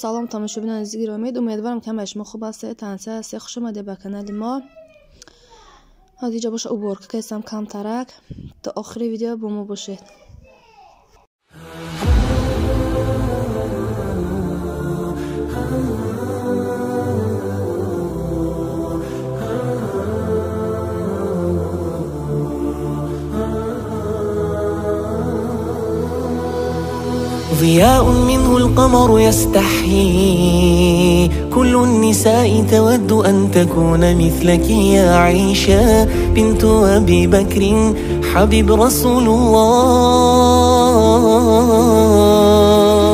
Салом тамошобинони азиз гиромӣ, умедворам ки ҳамаи шумо хуб ҳастед, тансиҳат ҳастед. Хуш омадед ба канали мо. Ҳозир ҷо боша уборка кардам камтарак. То охири видео бо мо бошед. ضياء منه القمر يستحيي، كل النساء تود أن تكون مثلك يا عائشة بنت أبي بكر حبيب رسول الله.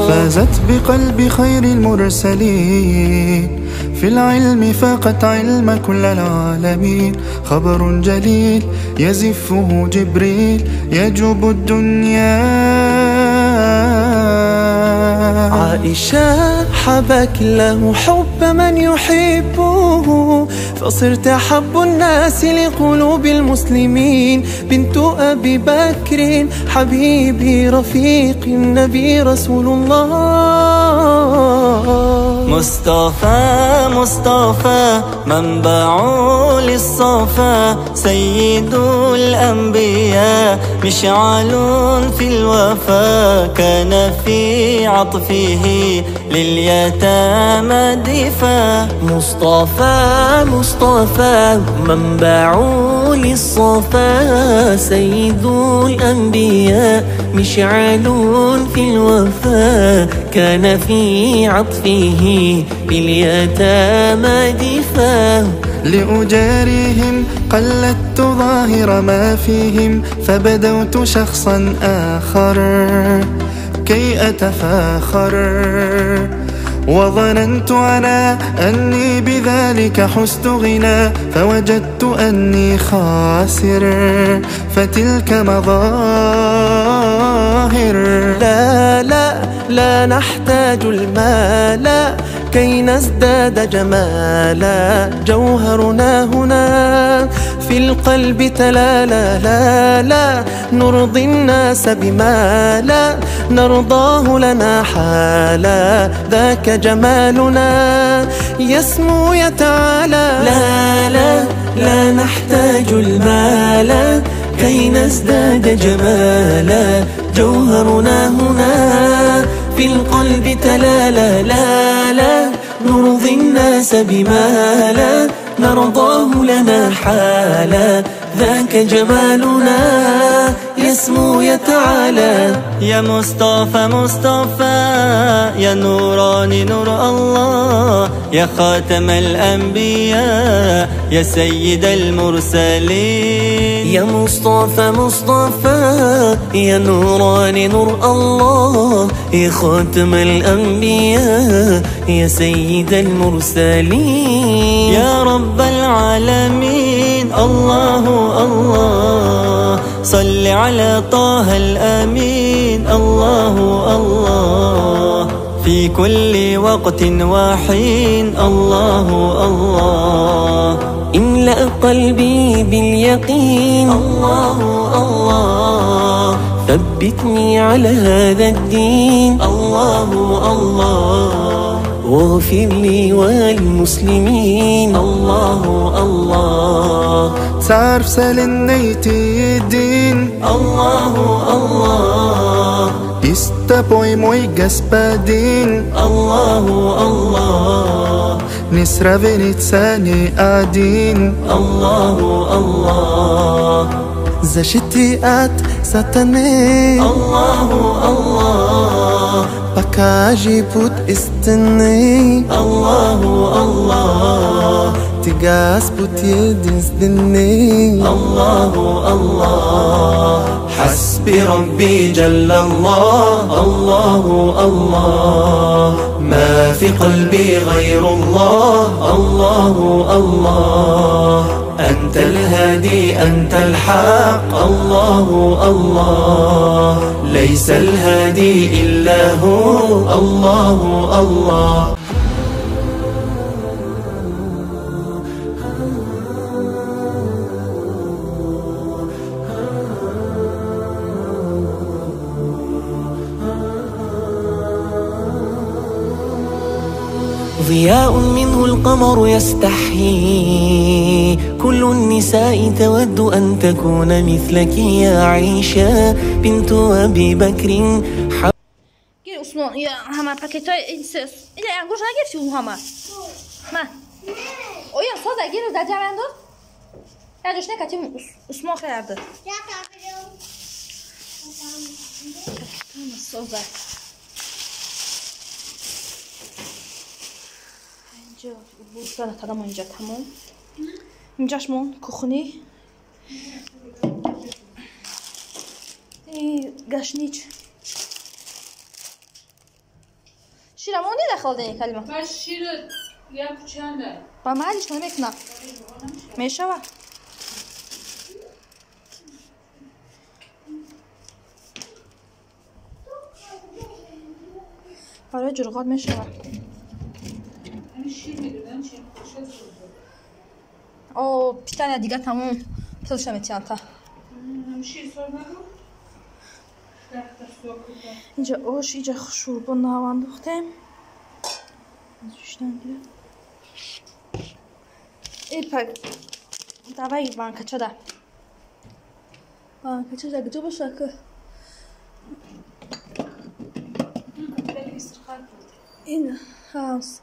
فازت بقلب خير المرسلين، في العلم فاقت علم كل العالمين، خبر جليل يزفه جبريل يجوب الدنيا. عائشة حبك له حب من يحبه، فصرت أحب الناس لقلوب المسلمين، بنت أبي بكر حبيبي رفيق النبي رسول الله. مصطفى مصطفى منبع للصفا، سيد الأنبياء مشعل في الوفا، كان في عطفه لليتامى دفا. مصطفى مصطفى منبع للصفا، سيد الأنبياء مشعل في الوفا، كان في عطفه لليتامى دفا. لأجاريهم قلدت ظاهر ما فيهم، فبدوت شخصا آخر كي أتفاخر، وظننت أنا أني بذلك حزت غنى، فوجدت أني خاسر فتلك مظاهر. لا لا لا نحتاج المال كي نزداد جمالا، جوهرنا هنا في القلب تلالا. لا لا نرضي الناس بما لا نرضاه لنا حالا، ذاك جمالنا يسمو يتعالى. لا لا لا نحتاج المال كي نزداد جمالا، جوهرنا هنا في القلب تلالا. لا لا نرضي الناس بما لا نرضاه لنا حالا، ذاك جمالنا يسمو يتعالى. يا مصطفى مصطفى يا نوران نور الله، يا خاتم الأنبياء يا سيد المرسلين. يا مصطفى مصطفى يا نوران نور الله، يا خاتم الأنبياء يا سيد المرسلين. يا رب العالمين الله الله، صل على طه الأمين الله الله، في كل وقت وحين الله الله. املأ قلبي باليقين الله الله، ثبتني على هذا الدين الله الله، واغفر لي والمسلمين الله الله. تعرف سالنيتي الدين الله الله، استبوي موي جسبادين الله الله، نسرافينيتساني قاعدين الله الله. زشتي ات ساتني الله الله، بكاجي بوت استني الله الله، تقاس بوت يدنس دني الله الله. حسبي ربي جل الله الله الله، ما في قلبي غير الله الله الله، أنت الهادي أنت الحق الله الله، ليس الهادي إلا هو الله الله. شعاع منه القمر يستحيي. كل النساء تود أن تكون مثلك يا عيشة بنت أبي بكر. گیر عثمان یا همه پکت های این انگوش نگرفتی اون همه من اویا ساده گیر در جمع انداز یا جوش نکتیم عثمان خیرده پکت همه سازه. اینجا بورسانه تدام اینجا تمام. اینجاش مون کخونی ای گشنیچ شیرم اون دیده خالده این کلمه من شیر یک چنده با معلیش نمیکنم میشوه برای جرقات میشوه. او پیتانه دیگه تمام پلش میتیان تا اینجا اوش اینجا شوربا نواندختیم ای پک давай банкача да банкача да где باشه که این هاوس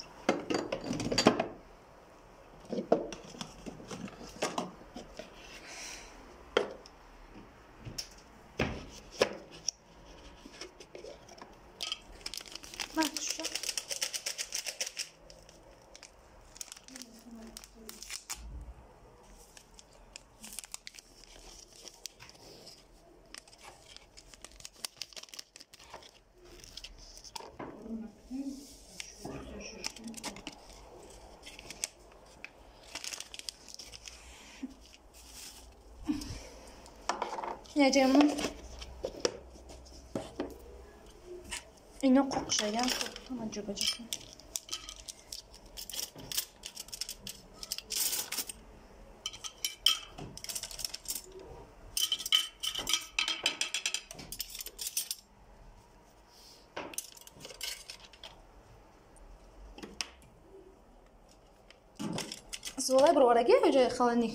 Necəmin اینا قوقشاyan ama cıbacık. زولای برو ورقه جای خالنی.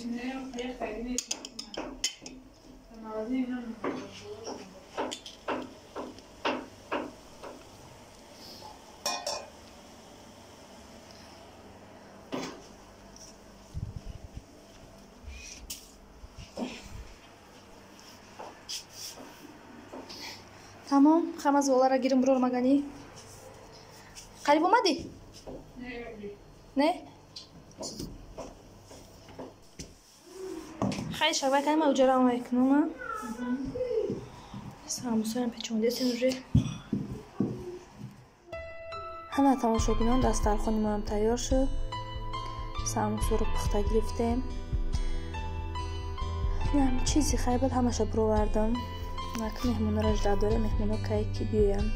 تمام خمس زولا را گیرم برو مگانی. قریب اومدی؟ نه؟ خیلی شبکه کنیم اجرا هم کنم. ساموسایم پیچونده سنوره. همه تماشاگران دسترخوان ما هم تیار شد. ساموسا رو پخته گرفتیم. نه چیزی خیلی بود همش برو بردم. نک مهمونا را اجرا داره مهمونا کی بیایم.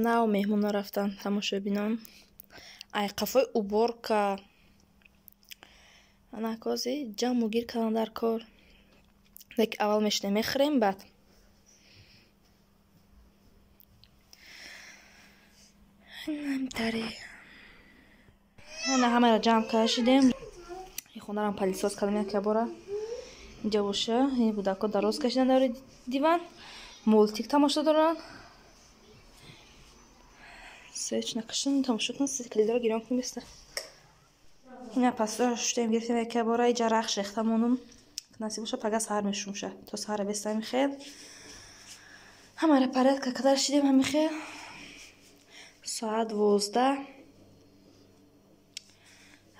На меҳмонҳо рафтан тамошобинон. Ай қафои уборка анакози ҷамъу гир кардан дар кор. Лекин аввал мешинем мехӯрем, баъд тари ана ҳамаро ҷамъ карда шидем. Ин хонарам палисоз кардам як бора. Инҷа боша ин кӯдакҳо дароз кашидан дар диван, мултик тамошо доранд. Сеч накашин тамошо кун, се калидора гирён кун беста. Ина пасдора шуштем гирифтем як бора, иҷа рахш рехта монум. Насиб боша пага саҳар мешумша. То саҳара беста ҳами хел. Ҳамаро порядка карда шидем ҳами хел. Соат 12.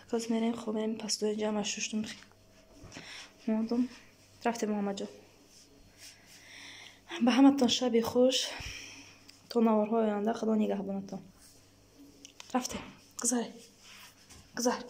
Акоз мерем хобем, пасдора ҷамъ шуштум. Мондум. Рафтем Муҳаммадҷон. Ба ҳаматон шаби хуш. То наворҳои оянда худо нигаҳбонатон. Рафтем. Гузар. Гузар.